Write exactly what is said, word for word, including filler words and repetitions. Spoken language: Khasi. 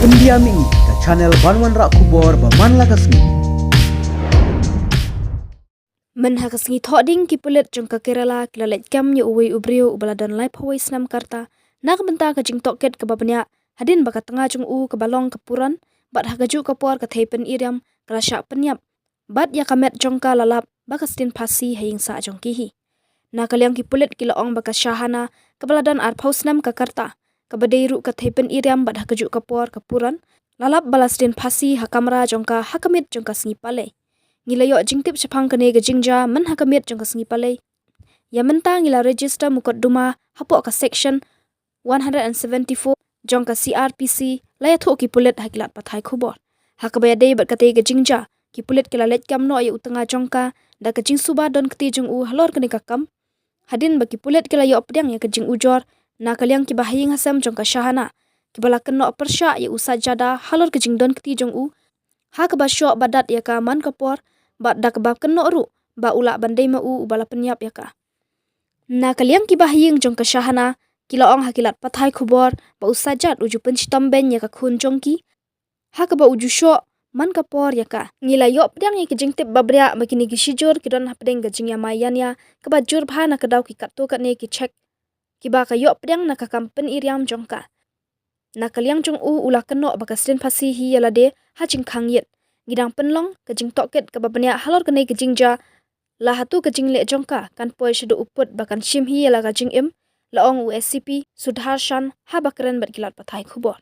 India Mini, ka channel ban wanrah khubor ba man la ka sngi. Myn ha ka sngi Thohdieng ki pulit jong ka Kerala ki la leit kem ïa uwei u briew uba la don laiphew wei snem ka rta na ka bynta ka jingtohkit kaba bniah hadien ba ka tnga jong u kaba long ka puran bad ha kajuh ka por ka thei pynïaid ka la shah pynïap bad ïa ka met jong ka la lap ba ka sdien phasi ha ïing sah jong ki hi. Na ka liang ki pulit ki la ong ba ka Shahana kaba la don arphew snem ka rta, kaba dei ruh ka thei pynïaid bad ha kajuh ka por ka puran, la lap ba la sdien phasi ha kamra jong ka ha ka miet jong ka sngi Palei. Ngi la ïoh jingtip shaphang kane ka jingjia myn ha ka miet jong ka sngi Palei. Ïa mynta ngi la register mukotduma hapoh ka section one hundred and seventy-four jong ka C R P C, la ïathuh ki pulit ha ki lad pathai khubor. Ha kaba ïadei bad katei ka jingjia, ki pulit ki la leit kem noh ïa u tnga jong ka da ka jingsuba don kti jong u halor kane ka kam. Hadien ba ki pulit ki la ïoh pdiang ïa ka jingujor na ka liang ki bahaïing hasem jong ka Shahana, kiba la kynnoh pyrshah ïa u Sajjada halor ka jingdon kti jong u, ha kaba shoh ba dat ïa ka man ka por, bad da kaba kynnoh ruh ba u lah ban dei ma u uba la pynïap ïa ka. Na ka liang ki bahaïing jong ka Shahana, ki la ong ha ki lad pathai khubor ba u Sajjad u ju pynshitom beiñ ïa ka khun jong ki, ha kaba u ju shoh man ka por ïa ka. Ngi la ïoh pdiang ïa ka jingtip ba bniah ba kine ki shijur ki don hapdeng ka jingïamai ïania kaba jur bha na ka daw ki katto katne ki cheque kiba ka ïoh pdiang na ka kam pynïaid jong ka. Na ka liang jong u, u la kynnoh ba ka sdien phasi hi ïa lade ha jingkhang ïit. Ngi dang pynlong ka jingtohkit kaba bniah halor kane ka jingjia, la hato ka jingleh jong ka kan poi shaduh u pud ba kan shim hi ïa la ka jingim, la ong u S C P Sudharshan haba kren bad ki lad pathai khubor.